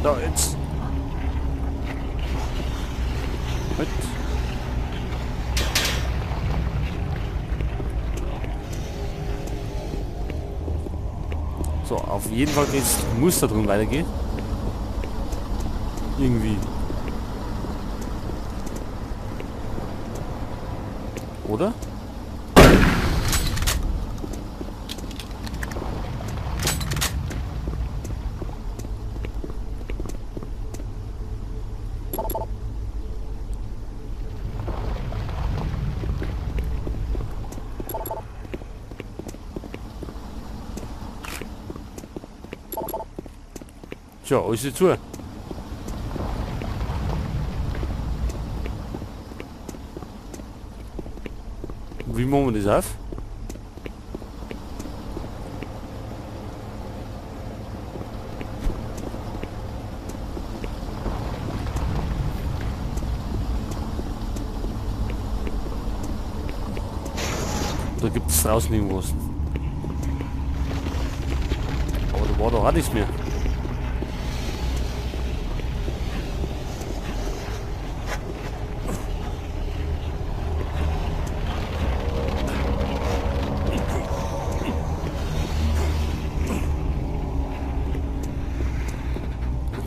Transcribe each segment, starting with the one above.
Da, jetzt. Mit. So, auf jeden Fall geht's, muss da drin weitergehen. Irgendwie. Oder? Tja, alles ist zu. Wie machen wir das auf? Da gibt es draußen irgendwas. Aber da war doch auch nichts mehr.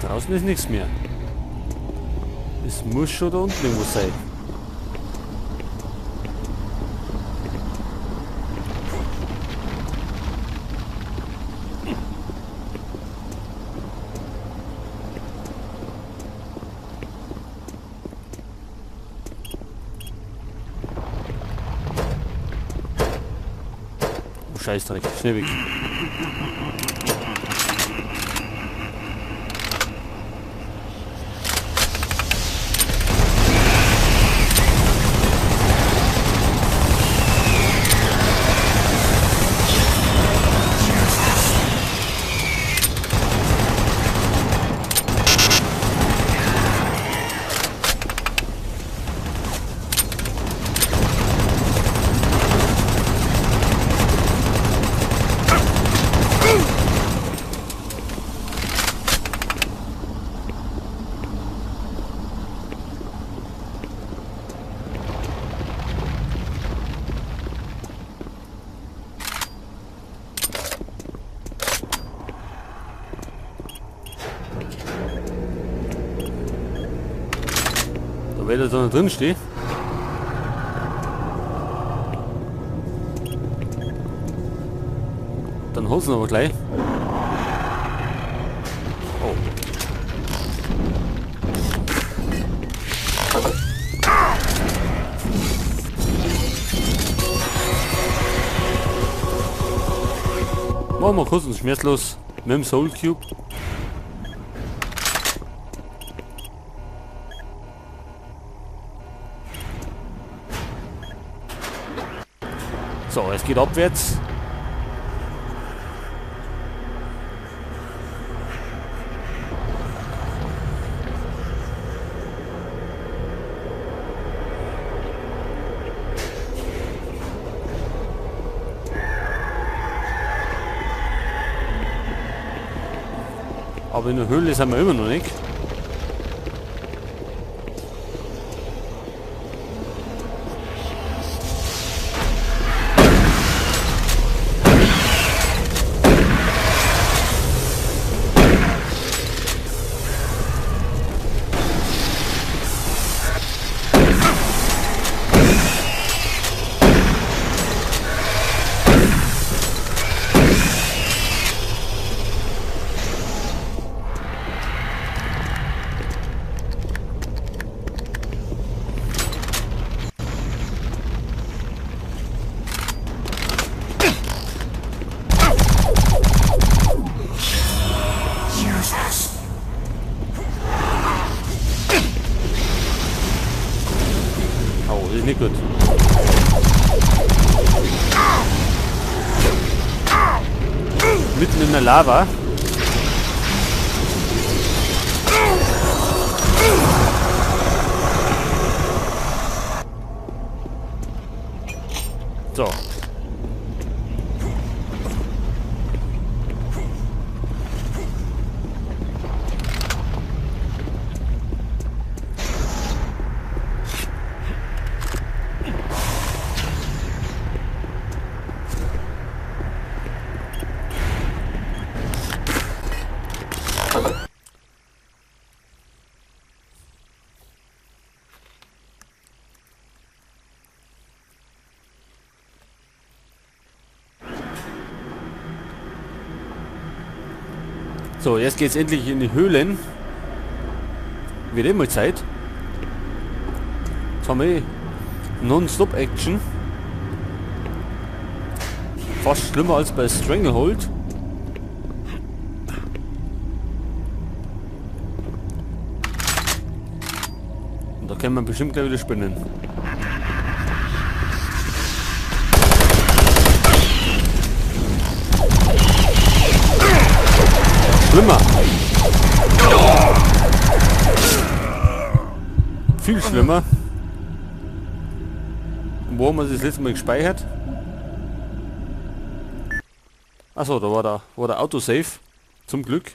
Draußen ist nichts mehr. Es muss schon da unten irgendwo sein. Oh, Scheißdreck, schnell weg. Wenn er da drin steht. Dann hol's ihn aber gleich. Oh. Machen wir kurz und schmerzlos mit dem Soul Cube. So, es geht abwärts. Aber in der Höhle sind wir immer noch nicht. Nicht gut. Mitten in der Lava. So. So, jetzt geht's endlich in die Höhlen. Wird immer Zeit. Jetzt haben wir Non-Stop-Action. Fast schlimmer als bei Stranglehold. Und da kann man bestimmt gleich wieder spinnen. Schlimmer. Viel schlimmer. Wo haben wir das letzte Mal gespeichert? Achso, da war der Autosave. Zum Glück.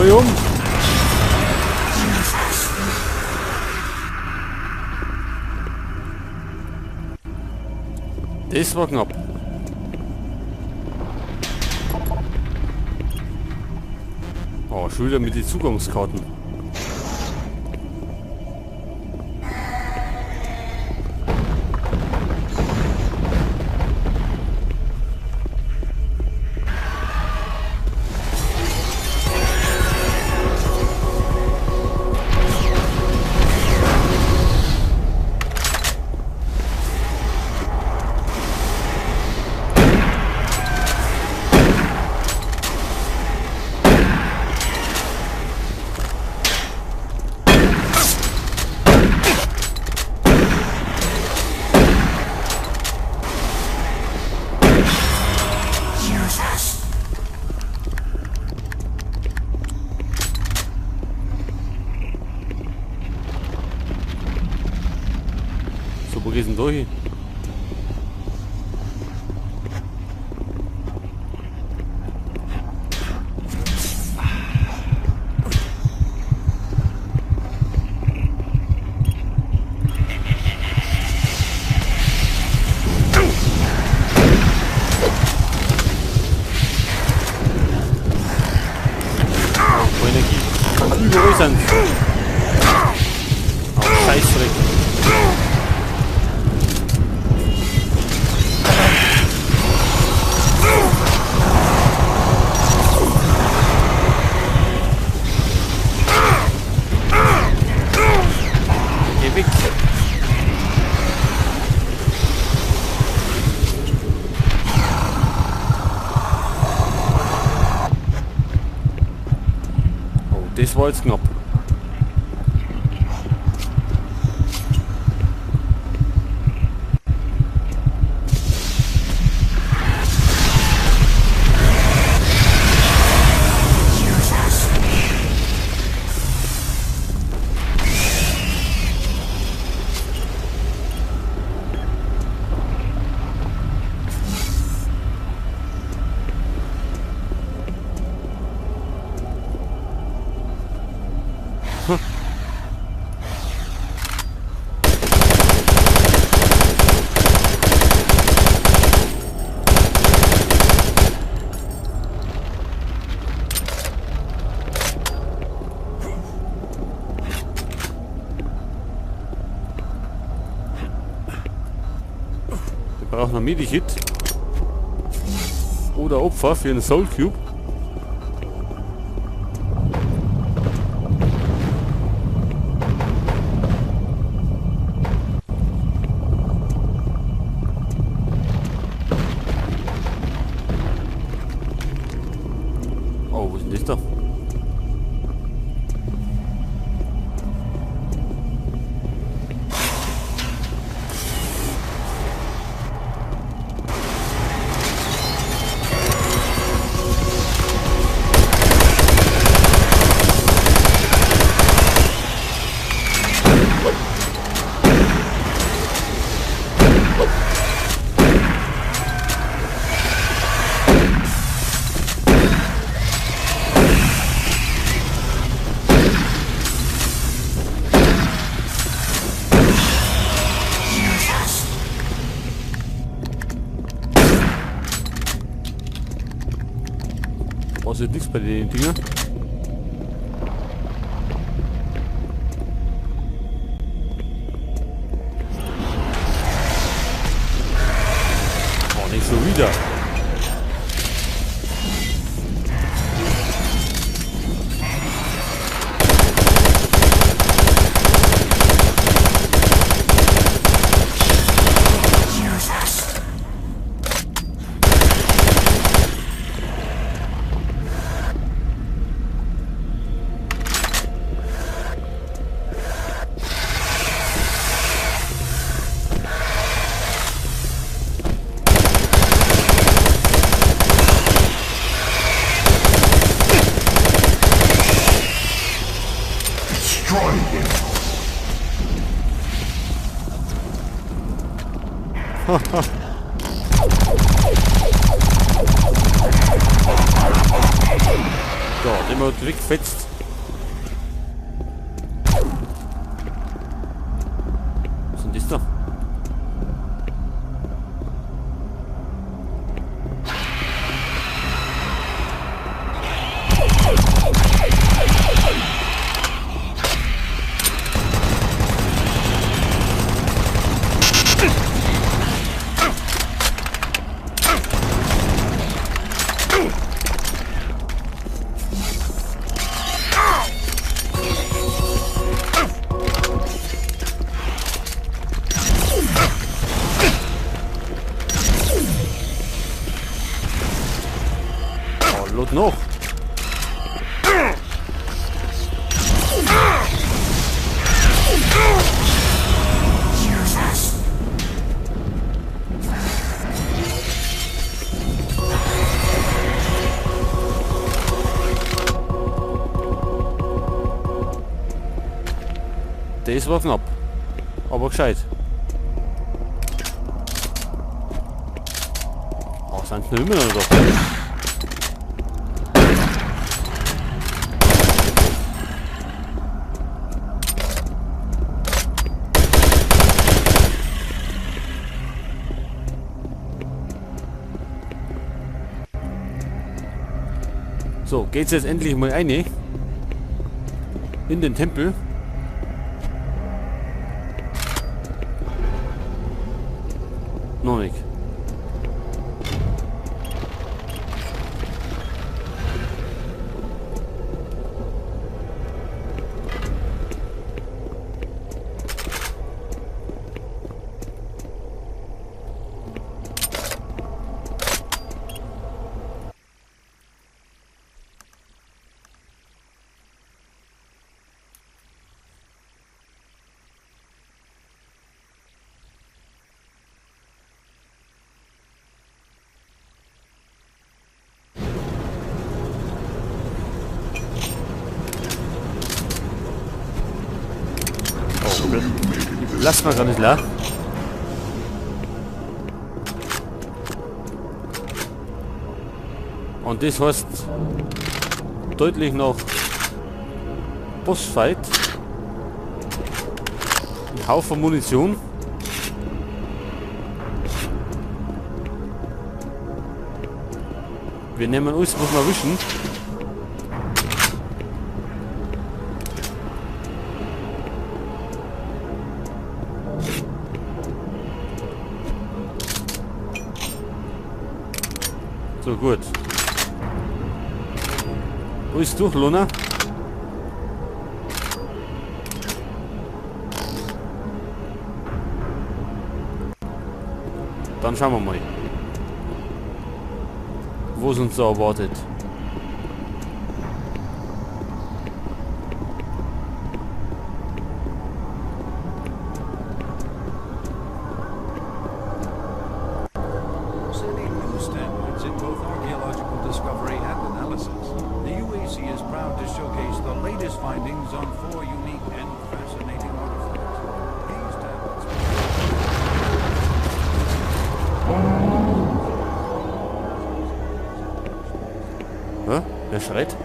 Um. Das war knapp. Oh, schon wieder mit den Zugangskarten. Wo geht's denn durch? Oh, Energie. Überall sind. Oh, Scheißdreck. Das war jetzt knapp. Wir brauchen ein Medikit oder Opfer für einen Soul Cube. Oh, wo ist denn das da? Passiert nichts bei den Dingen. Oh, nicht schon wieder. So, den wird weggefetzt. Was ist denn das da? Noch. Das war knapp, aber gescheit. Oh, sind noch immer noch da. So, geht's jetzt endlich mal rein in den Tempel. Noch nicht. Lass mal gar nicht leer. Und das heißt deutlich noch Bossfight. Ein Haufen Munition. Wir nehmen alles, was wir erwischen. So, gut. Alles durch, Lona. Dann schauen wir mal, wo es uns da erwartet. Wer schreit?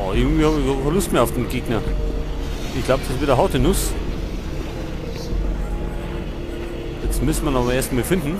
Oh, irgendwie habe ich keine Lust mehr auf den Gegner. Ich glaube, das wird eine harte Nuss. Jetzt müssen wir ihn aber erstmal finden.